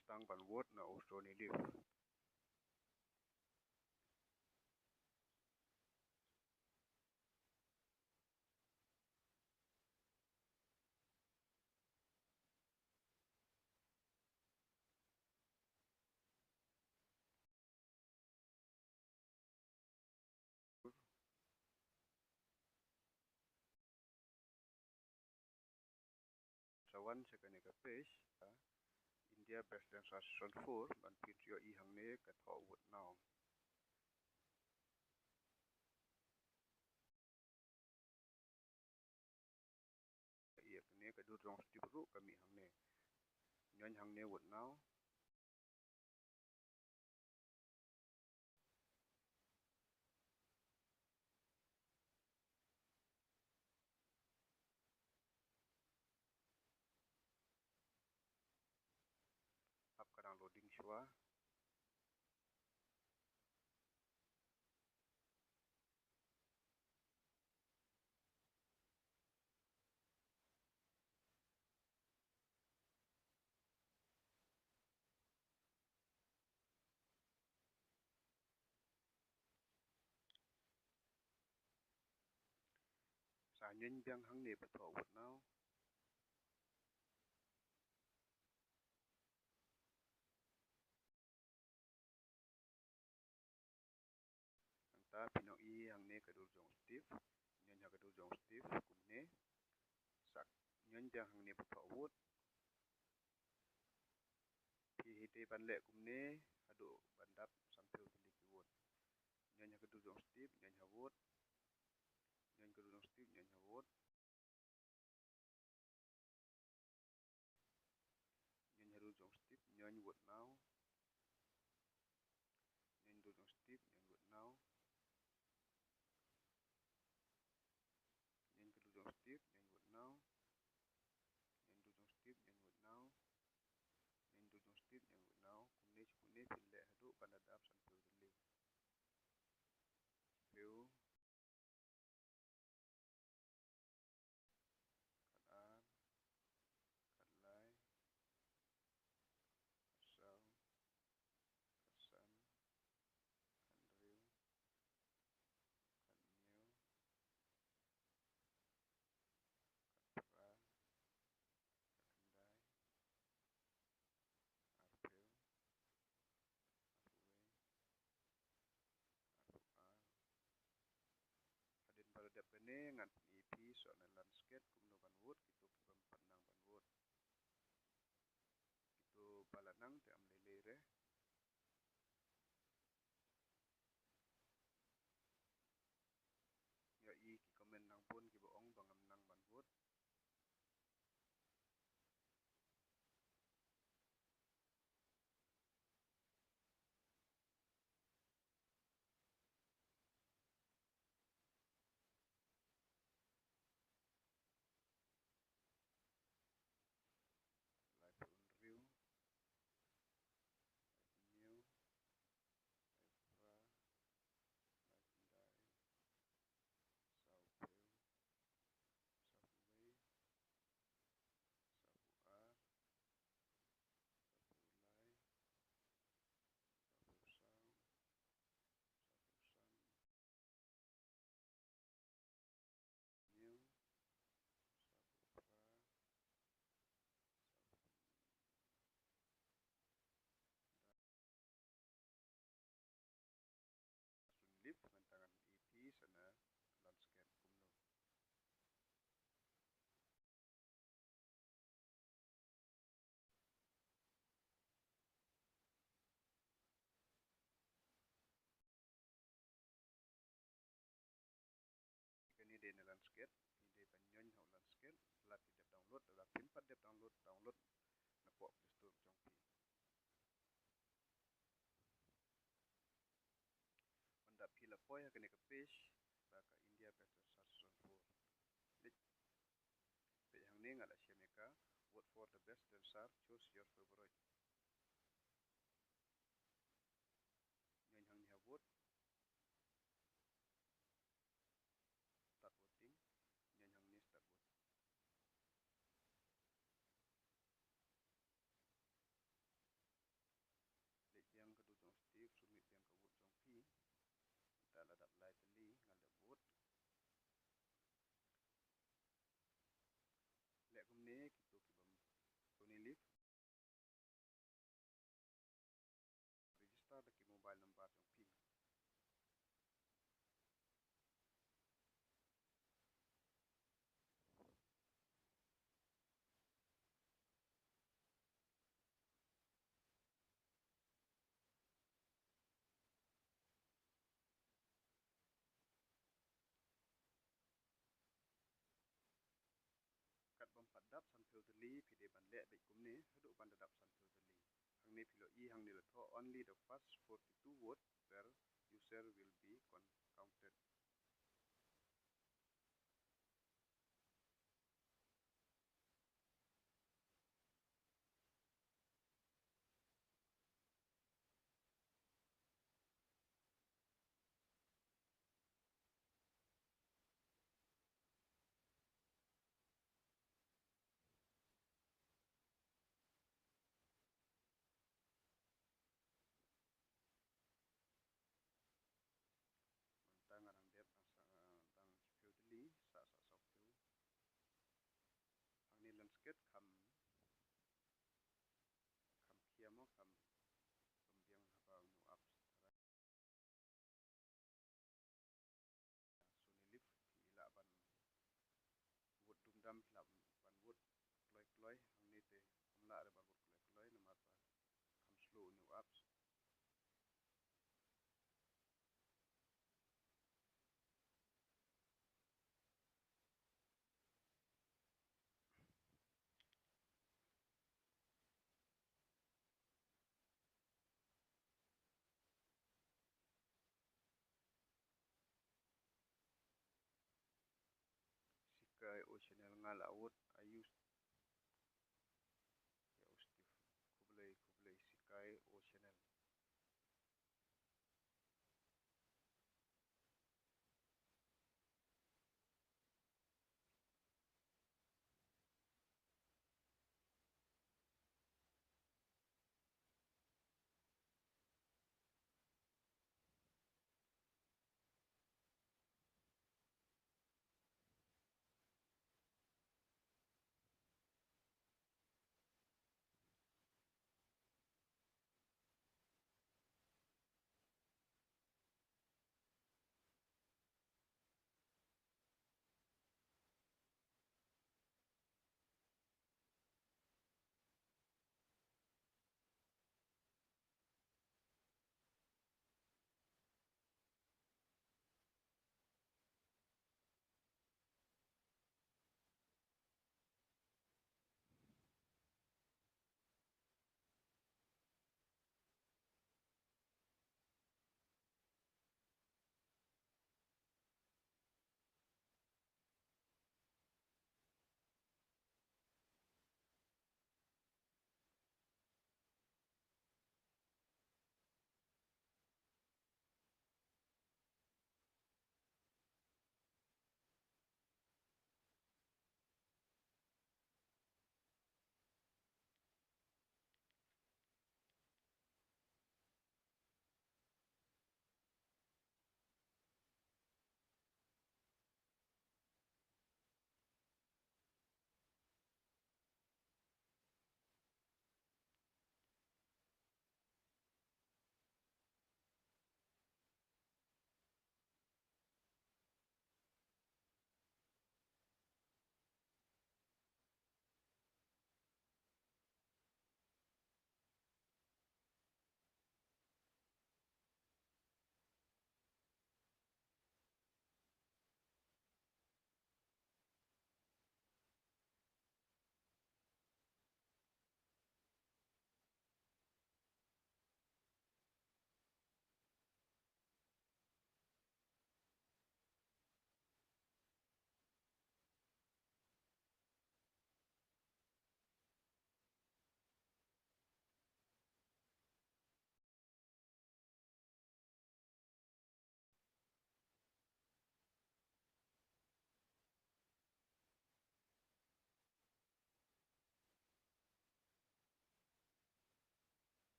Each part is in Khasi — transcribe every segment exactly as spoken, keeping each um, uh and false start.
Sdang ban vote na u Johnny Leave. Sa wan sha kane ka page, ah, India Best Dancer Season four, ban pynjot ïa hangne ka thoh vote now. Ïa kane ka dur jong Steve ruh ka mih hangne. Ñion hangne vote now. Hap ka dang loading shuwa. Sa ñion biang hangne ba thoh vote now. Nangta phin ïohi hangne ka dur jong Steve, ñion ha ka dur jong Steve kumne. Sa ñion biang hangne ba thoh vote. Phi hap ban leh kumne haduh ban dap sanphew tylli ki vote. Ñion ha ka dur jong Steve, ñion ha vote. Ñion ka dur jong Steve, ñion ha vote. Ñion ha dur jong Steve, ñion vote now. Ñion dur jong Steve, ñion vote now. Ñion ka dur jong Steve, ñion vote now. Ñion dur jong Steve, ñion vote now. Ñion dur jong Steve, ñion vote now. Kumne shi kumne phin leh haduh ban da dap sanphew tylli. Shiphew. Khatar, khatlai, khatsaw, khatsan, khathynriew, khathynñiew, khatphra, khatkhyndai, arphew, arphew wei, arphew ar. Hadien ba la dep kane ngan pyni ïa phi shuwa na landscape kumno ban vote, kito kiba ym pat nang ban vote. Kito ba la nang te ym lei lei re. Ïohi ki comment nang bun kiba ong ba ngam nang ban vote. Laiphew hynriew, laiphew hynñiew, laiphew phra, laiphew khyndai, sawphew, sawphew wei, sawphew ar, sawphew lai, sawphew saw, sawphew san, hynñiew, sawphew phra, sawphew Sun lip mynta ngan ïa phi sa na landscape kumno. Kane dei na landscape, phi dei ban ñion ha u landscape, lada phi dep download, lada phim pat dep download, download napoh Play Store jong phi. Ynda phi la poi ha kane ka page ba ka India Best Dancer Season four. Leit, peit hangne nga la shem ïa ka, vote for the best dancer, choose your favorite. Ñion hangne ha vote. Start voting. Ñion hangne start voting. dap sanphew tylli, phi dei ban leh beit kumne haduh ban da dap sanphew tylli. Hangne phi lo i, hangne la thoh, only the first forty-two vote per user will be con-, counted. Mynta nga dang dep, dang sa, dang shiphew tylli, sa, sa, sa phew. Hangne landscape kham, kham khia mo, kham, kham biang haba u new apps. Sony Leaf, phi lah ban vote dum dam, phi lah ban vote kloi kloi, hangne te ym lah re ban vote kloi kloi, namar ba kham slow u new apps. Sikai O channel nga la vote, I use. Ya, u Steve. Khublei, khublei, Sikai O channel.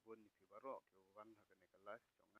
bun ïa phi baroh kiba wan ha kane ka live jong